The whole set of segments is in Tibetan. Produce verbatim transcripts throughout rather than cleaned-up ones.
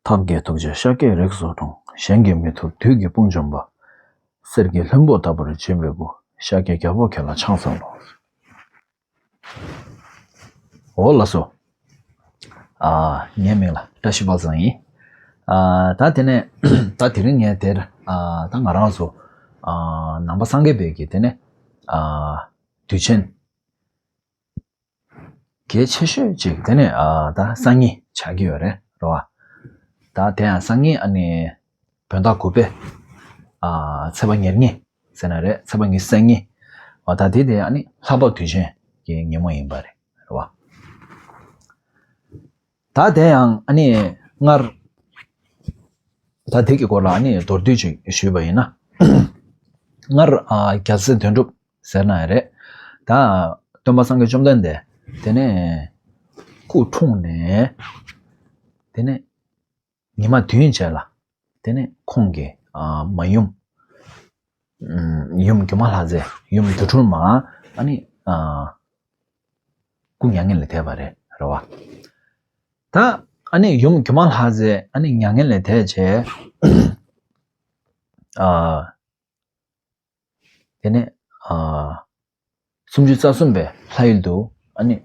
ཐབས་མཁས་ཐུགས་རྗེས་ཤཱཀྱའི་རིགས་སུ་འཁྲུངས། གཞན་གྱིས་མི་ཐུབ་བདུད་ཀྱི་དཔུང་འཇོམས་པ། གསེར་གྱི་ལྷུན་པོ་ལྟ་བུར་བརྗིད་པའི་སྐུ། ཤཱཀྱའི་རྒྱལ་པོ་ཁྱེད་ལ་ཕྱག་འཚལ་ལོ། འོ་ལགས་སོ། ཨ། ངའི་མིང་ལ་བཀྲ་ཤིས་དཔལ་བཟང་ཡིན། ཨ། ད་དེ་ནས་ད་དེ་རིང་ངས་དེར། ཨ། ད་ང་རང་ཚོ། ཨ། ནང་པ་སངས་རྒྱས་པའི་གི་དེ་ནས། ཨ། དུས་ཆེན་གལ་ཆེ་ཤོས་ཅིག་དེ་ནས། ཨ། ད་སང་ཉིན་ཆགས་ཀྱི་ཡོད་རེད། རེད་བ། ད་དེ་ཡང་སང་ཉིན་ཨ་ནི་བོད་ཟླ་དགུ་པའི། ཨ། ཚེས་པ་ཉེར་གཉིས་ཟེར་ན་རེད། ཚེས་པ་ཉེར་གཉིས། འོ་ད་དེ་དེ་ཨ་ནི་ལྷ་བབས་དུས་ཆེན་གྱི་ཉིན་མོ་ཡིན་པ་རེད། རེད་བ། ད་དེ་ཡང་ཨ་ནི་སྔར། ད་དེ་གི་སྐོར་ལ་ཨ་ནི་མདོར་བསྡུས་ཅིག་ཞུས་པ་ཡིན་ན། སྔར། ཨ། རྒྱལ་སྲས་དོན་གྲུབ་ཟེར་ན་ཡང་རེད། ད་སྟོན་པ་སངས་རྒྱས་བཅོམ་ལྡན་འདས་དེ་ནས་སྐུ་འཁྲུངས་ནས། དེ་ནས་ཉི་མ་བདུན་རྗེས་ལ། དེ་ནས་ཁོང་གི། ཨ། མ་ཡུམ། ཨམ། ཡུམ་སྒྱུ་མ་ལྷ་མཛེས། ཡུམ་སྒྱུ་འཕྲུལ་མ། ཨ་ནི། ཨ། སྐུ་མྱ་ངན་ལས་འདས་པ་རེད། རེད་བ། ད་ཨ་ནི་ཡུམ་སྒྱུ་མ་ལྷ་མཛེས་ཨ་ནི་མྱ་ངན་ལས་འདས་བྱས། ཨ། དེ་ནས། ཨ། སུམ་ཅུ་རྩ་གསུམ་པའི་ལྷ་ཡུལ་དུ་ཨ་ནི་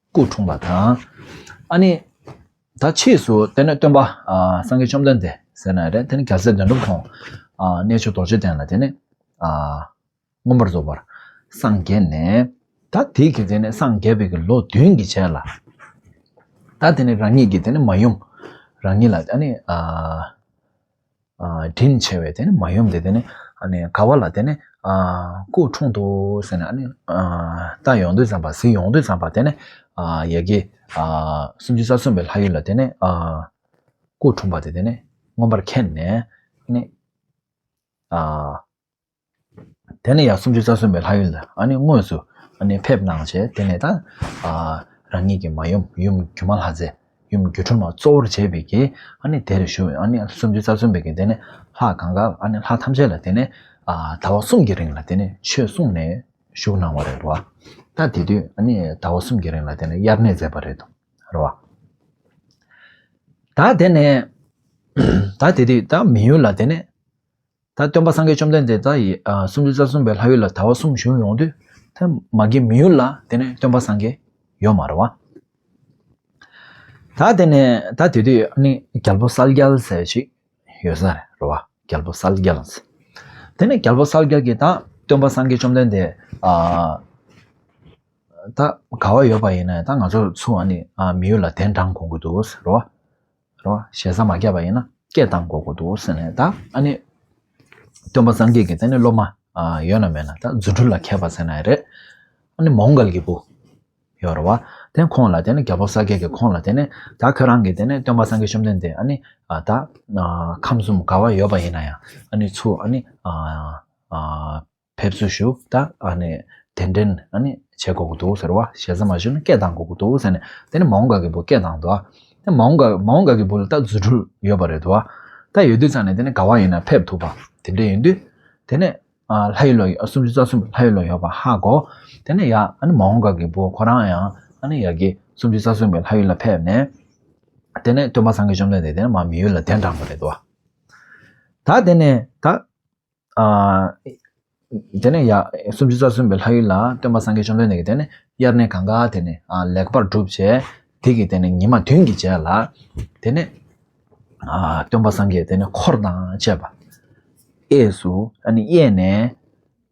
སྐུ་འཁྲུངས་པ་དང་། ཨ་ནི་ད་ཕྱིས་སུ་དེ་ནས་སྟོན་པ། ཨ། སངས་རྒྱས་བཅོམ་ལྡན་འདས་ཟེར་ན་རེད། དེ་ནས་རྒྱལ་སྲས་དོན་གྲུབ་ཁོང་། ཨ། གནས་མཆོག་རྡོ་རྗེ་གདན་ལ་དེ་ནས། ཨ། མངོན་པར་རྫོགས་པར་སངས་རྒྱས་ནས། ད་དེ་གི་དེ་ནས་སངས་རྒྱས་པའི་གི་ལོ་བདུན་གྱི་རྗེས་ལ། ད་དེ་ནས་རང་ཉིད་ཀྱི་དེ་ནས་མ་ཡུམ། རང་ཉིད་ལ་ཨ་ནི། ཨ། ཨ། དྲིན་ཆེ་བའི་དེ་ནས་མ་ཡུམ་དེ་དེ་ནས་ཨ་ནི་ག་བ་ལ་དེ་ནས། ཨ། སྐུ་འཁྲུངས་འདུག་ཟེར་ནས་ཨ་ནི། ཨ། ལྟ་ཡོང་དུས་ཙམ་པ། གཟིགས་ཡོང་དུས་ཙམ་པ་དེ་ནས། ཨ། ཡ་གི། ཨ། སུམ་ཅུ་རྩ་གསུམ་པའི་ལྷ་ཡུལ་ལ་དེ་ནས། ཨ། སྐུ་འཁྲུངས་པ་དེ་དེ་ནས་མངོན་པར་མཁྱེན་ནས་ཨ་ནི། ཨ། དེ་ནས་ཡང་སུམ་ཅུ་རྩ་གསུམ་པའི་ལྷ་ཡུལ་ལ་ཨ་ནི་དངོས་སུ་ཨ་ནི་ཕེབས་གནང་བྱས། དེ་ནས་ད། ཨ། རང་ཉིད་ཀྱི་མ་ཡུམ། ཡུམ་སྒྱུ་མ་ལྷ་མཛེས། ཡུམ་སྒྱུ་འཕྲུལ་མ་གཙོ་བོར་བྱས་པའི་གི་ཨ་ནི་དེར་བཞུགས། ཨ་ནི་སུམ་ཅུ་རྩ་གསུམ་པའི་གི་དེ་ནས་ལྷ་གང་ག་ཨ་ནི་ལྷ་ཐམས་ཅད་ལ་དེ་ནས། ཨ། ཟླ་བ་གསུམ་གྱི་རིང་ལ་དེ་ནས་ཆོས་གསུངས་ནས་བཞུགས་གནང་བ་རེད་བ། ད་དེ་དུས་ཨ་ནི་ཟླ་བ་གསུམ་གྱི་རིང་ལ་དེ་ནས་དབྱར་གནས་མཛད་པ་རེད་དོ། རེད་བ། ད་དེ་ནས། ད་དེ་དུས་ད་མི་ཡུལ་ལ་དེ་ནས། ད་སྟོན་པ་སངས་རྒྱས་བཅོམ་ལྡན་འདས་ད་ཡི། ཨ། སུམ་ཅུ་རྩ་གསུམ་པའི་ལྷ་ཡུལ་ལ་ཟླ་བ་གསུམ་བཞུགས་ཡོང་དུས། ད་མ་གི་མི་ཡུལ་ལ་དེ་ནས་སྟོན་པ་སངས་རྒྱས་ཡོད་མ་རེད་བ། ད་དེ་ནས་ད་དེ་དུས་ཨ་ནི་རྒྱལ་པོ་གསལ་རྒྱལ་ཟེར་ཞིག་ཡོད་ས་རེད་བ། རྒྱལ་པོ་གསལ་རྒྱལ། དེ་ནས་རྒྱལ་པོ་གསལ་རྒྱལ་གྱིས་ད་སྟོན་པ་སངས་རྒྱས་བཅོམ་ལྡན་འདས། ཨ། ད་ག་བ་ཡོད་པ་ཡིན་ན་ད་ང་ཚོ་ཚུར་ཨ་ནི། ཨ། མི་ཡུལ་ལ་གདན་དྲངས་དགོས་ཀྱི་འདུག་ཟེར་བ། རེད་བ། ཞེ་ས་མ་བརྒྱབ་པ་ཡིན་ན་སྐད་བཏང་དགོས་ཀྱི་འདུག་ཟེར་ནས། ད་ཨ་ནི་སྟོན་པ་སངས་རྒྱས་ཀྱི་དེ་ནས་སློབ་མ། ཨ། ཡོད་ན་མེད་ན། ད་རྫུ་འཕྲུལ་ལ་མཁས་པ་ཟེར་ན་ཡང་རེད། ཨ་ནི་མོའུ་འགལ་གྱི་བུ་ཡོད་རེད་བ། དེ་ཁོང་ལ་དེ་ནས། རྒྱལ་པོ་གསལ་རྒྱལ་གྱིས་ཁོང་ལ་དེ་ནས། ད་ཁྱོད་རང་གིས་དེ་ནས་སྟོན་པ་སངས་རྒྱས་བཅོམ་ལྡན་འདས་ཨ་ནི། ཨ། ད། ཨ། ཁམས་གསུམ་ག་བ་ཡོད་པ་ཡིན་ན་ཡང་ཨ་ནི་ཚུར་ཨ་ནི། ཨ། ཨ། ཕེབས་བསུ་ཞུ། ད་ཨ་ནི་གདན་འདྲེན་ཨ་ནི་བྱེད་དགོས་ཀྱི་འདུག་ཟེར་བ། ཞེ་ས་མ་ཞུས་ན་སྐད་བཏང་དགོས་ཀྱི་འདུག་ཟེར་ནས། དེ་ནས་མོའུ་འགལ་གྱི་བུ་སྐད་བཏང་འདུག། ཨ། དེ་མོའུ་འགལ། མོའུ་འགལ་གྱི་བུ་ལ་ད་རྫུ་འཕྲུལ་ཡོད་པ་རེད་འདུག། ཨ། ད་ཡོད་དུས་ཙང་ནས་དེ་ནས་ག་བ་ཡིན་ན་ཕེབས་ཐུབ་པ་དེ་འདྲ་ཡིན་དུས། དེ་ནས། ཨ། ལྷ་ཡུལ་ལ། སུམ་ཅུ་རྩ་གསུམ་ལྷ་ཡུལ་ལ་ཡོད་པ་ཧ་གོ། དེ་ནས་ཡ་ཨ་ནི་མོའུ་འགལ་གྱི་བུ་ཁོ་རང་ཡང་ཨ་ནི་ཡ་གི་སུམ་ཅུ་རྩ་གསུམ་པའི་ལྷ་ཡུལ་ལ་ཕེབས་ནས། དེ་ནས་སྟོན་པ་སངས་རྒྱས་བཅོམ་ལྡན་འདས་དེ་ནས་མར་མི་ཡུལ་ལ་གདན་དྲངས་པ་རེད་འདུག། ཨ། ད་དེ་ནས་ད། ཨ། དེ་ནས་ཡ་སུམ་ཅུ་རྩ་གསུམ་པའི་ལྷ་ཡུལ་ལ་སྟོན་པ་སངས་རྒྱས་བཅོམ་ལྡན་འདས་ཀྱིས་དེ་ནས་དབྱར་གནས་གང་ག་དེ་ནས། ཨ། ལེགས་པར་བསྒྲུབས་བྱས། དེ་གི་དེ་ནས་ཉི་མ་བདུན་གྱི་རྗེས་ལ། དེ་ནས། ཨ། སྟོན་པ་སངས་རྒྱས་དེ་ནས་འཁོར་དང་བཅས་པ། གཡས་སུ་ཨ་ནི་གཡས་ནས།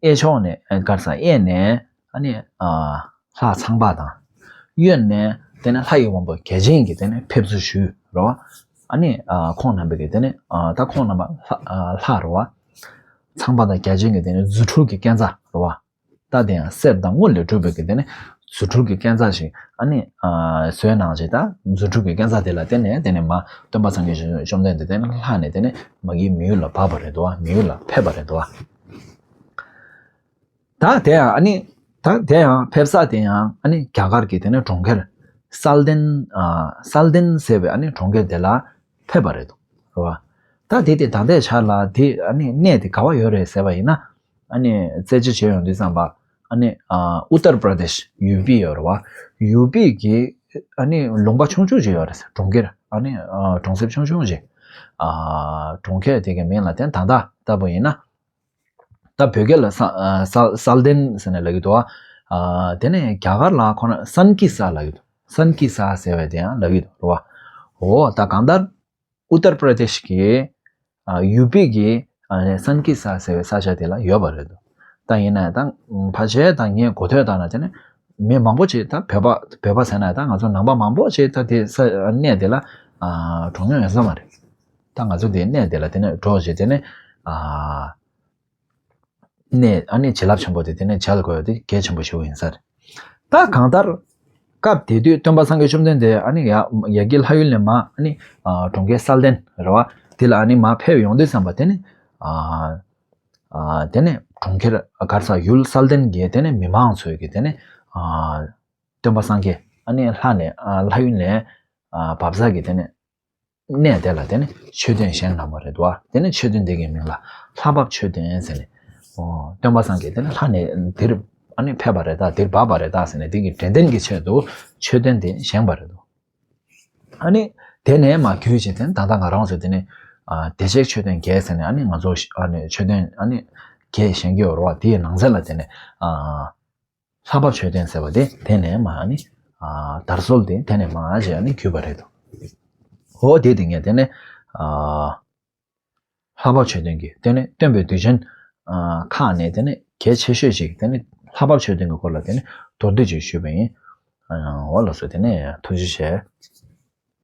གཡས་ཕྱོགས་ནས། ཨ། ག་རེ་ཟ། གཡས་ནས་ཨ་ནི། ཨ། ལྷ་ཚངས་པ་དང་། གཡོན་ནས་དེ་ནས་ལྷ་ཡི་དབང་པོ་བརྒྱ་བྱིན་གྱིས་དེ་ནས་ཕེབས་བསུ་ཞུས་རེད་བ། ཨ་ནི། ཨ། ཁོང་རྣམ་པ་གིས་དེ་ནས། ཨ། ད་ཁོང་རྣམ་པ་ལྷ། ཨ། ལྷ་རེད་བ། ཚངས་པ་དང་བརྒྱ་བྱིན་གྱི་དེ་ནས་རྫུ་འཕྲུལ་གྱི་སྐས་འཛེག་རེད་བ། རྟ་དེ་ཡང་གསེར་དང་དངུལ་ལས་གྲུབ་པའི་གི་དེ་ནས་རྫུ་འཕྲུལ་གྱི་སྐས་འཛེག་ཞིག་ཨ་ནི། ཨ། བཟོས་གནང་བྱས། ད་རྫུ་འཕྲུལ་གྱི་སྐས་འཛེག་དེ་ལ་བརྟེན་ནས་དེ་ནས་མར་སྟོན་པ་སངས་རྒྱས་བཅོམ་ལྡན་འདས་དེ་ནས་ལྷགས་ནས་དེ་ནས་མ་གི་མི་ཡུལ་ལ་བབས་པ་རེད་འདུག་བ། མི་ཡུལ་ལ་ཕེབས་པ་རེད་འདུག་བ། ད་དེ་ཡང་ཨ་ནི། ད་དེ་ཡང་ཕེབས་ས་དེ་ཡང་ཨ་ནི་རྒྱ་གར་གྱི་དེ་ནས་གྲོང་ཁྱེར་གསལ་ལྡན། ཨ། གསལ་ལྡན་ཟེར་བའི་ཨ་ནི་གྲོང་ཁྱེར་དེ་ལ་ཕེབས་པ་རེད་འདུག་རེད་བ། ད་དེ་དེ་ད་ལྟའི་ཆ་ལ་དེ་ཨ་ནི་གནས་དེ་ག་བ་ཡོད་རེད་ཟེར་བ་ཡིན་ན། ཨ་ནི་རྩད་གཅོད་བྱེད་ཡོང་དུས་ཙམ་པ། ཨ་ནི། ཨ། ཨུ་ཏར་པྲ་དེཤ། ཡུ་པི་ཡོད་རེད་བ། ཡུ་པི་གི་ཨ་ནི་ལུང་པ་ཆུང་ཆུང་ཅིག་ཡོད་རེད། གྲོང་ཁྱེར། ཨ་ནི་གྲོང་གསེབ་ཆུང་ཆུང་ཞིག་གྲོང་ཁྱེར་དེ་གའི་མིང་ལ་དེ་ད་ལྟ་ལྟ་བུ་ཡིན་ན། ད་བོད་སྐད་ལ་ས་ས་གསལ་ལྡན་ཟེར་ནས་ལབ་ཀྱི་འདུག་བ། དེ་ནས་རྒྱ་གར་ལ་ཁོ་ན་སན་ཀི་ས་ལབ་ཀྱི་འདུག་སན་ཀི་ས་ཟེར་བའི་དེ་ཡང་ལབ་ཀྱི་འདུག་རེད་བ། འོ་ད་གང་ལྟར་ཨུ་ཏར་པྲ་དེཤ་གི་ཡུ་པི་གི་སན་ཀི་ས་ཟེར་བའི་ས་ཆ་དེ་ལ་ཡོད་པ་རེད་འདུག་ད་ཡིན་ན་ད་ཕལ་ཆེར་ད་ངས་གོ་ཐོས་བཏང་ན་དེ་ནས་མི་མང་པོ་ཅིག་ད་བོད་པ་བོད་པ་ཟེར་ན་ད་ང་ཚོ་ནང་པ་མང་པོ་ཅིག་ད་དེ་ས་གནས་དེ་ལ་གྲོངས་མྱོང་ཡོད་ས་མ་རེད། ད་ང་ཚོ་དེ་གནས་དེ་ལ་དེ་ནས་འགྲོ་བྱས་དེ་ནས་ཨ་ནས་ཨ་ནི་བྱིན་རླབས་ཆེན་པོ་དེ་དེ་ནས་མཇལ་དགོས་ཡོད་དེ་གལ་ཆེན་པོ་ཞིག་ཡིན་ས་རེད། ད་གང་ལྟར་སྐབས་དེ་དུས་སྟོན་པ་སངས་རྒྱས་བཅོམ་ལྡན་འདས་ཨ་ནི་ཡ་ཡ་གི་ལྷ་ཡུལ་ནས་མ་ཨ་ནི་ཨ་གྲོང་ཁྱེར་གསལ་ལྡན་རེད་བ། དེ་ལ་ཨ་ནི་མ་ཕེབས་ཡོང་དུས་ཙམ་པ་དེ་ནི་ཨ་ཨ་དེ་ནས་གྲོང་ཁྱེར་ག་རེ་ཟ་ཡུལ་གསལ་ལྡན་གྱི་དེ་ནས་མི་མང་ཚོས་ཀྱི་དེ་ནས་ཨ་སྟོན་པ་སངས་རྒྱས་ཨ་ནི་ལྷ་ནས་ཨ་ལྷ་ཡུལ་ནས་ཨ་བབས་ས་གི་དེ་ནས་གནས་དེ་ལ་དེ་ནས་མཆོད་རྟེན་བཞེངས་གནང་བ་རེད་འདུག་བ། དེ་ནས་མཆོད་རྟེན་དེ་གི་མིང་ལ་ལྷ་བབས་མཆོད་རྟེན་ཟེར་ནས། ཨོ་སྟོན་པ་སངས་རྒྱས་དེ་ནས་ལྷ་ནས་འདིར་ཨ་ནི་ཕེབས་པ་རེད་ད། འདིར་བབས་པ་རེད་ད་ཟེར་ནས་དེ་གི་དྲན་རྟེན་གྱི་ཆེད་དུ་མཆོད་རྟེན་དེ་བཞེངས་པ་རེད་འདུག་ཨ་ནི་དེ་ནས་མ་བརྒྱུད་བྱས་དེ་ནས་ད་ལྟ་ང་རང་ཚོ་དེ་ནས་ཨ་བདེ་གཤེགས་མཆོད་རྟེན་བརྒྱད་ཟེར་ནས་ཨ་ནི་ང་ཚོ་ཨ་ནི་མཆོད་རྟེན་ཨ་ནི་བརྒྱད་བཞེངས་ཀྱི་ཡོད་རེད་བ། དེའི་ནང་ཚན་ལ་དེ་ནས་ཨ། ལྷ་བབས་མཆོད་རྟེན་ཟེར་བ་དེ་དེ་ནས་མ་ནི་ཨ་དར་སྲོལ་དེ་དེ་ནས་མ་བྱས་ནས་བརྒྱུད་པ་རེད་དོ། འོ་དེ་དེ་ངས་དེ་ནས་ཨ་ལྷ་བབས་མཆོད་རྟེན་གྱི་དེ་ནས་སྟོན་པའི་དུས་ཆེན་ཨ་ཁག་ནས་དེ་ནས་གལ་ཆེ་ཤོས་ཤིག་དེ་ནས་ལྷ་བབས་མཆོད་རྟེན་གྱི་སྐོར་ལ་དེ་ནས་མདོར་བསྡུས་ཅིག་ཞུས་པ་ཡིན། ཨ་འོ་ལགས་སོ། དེ་ནས་ཐུགས་རྗེ་ཆེ།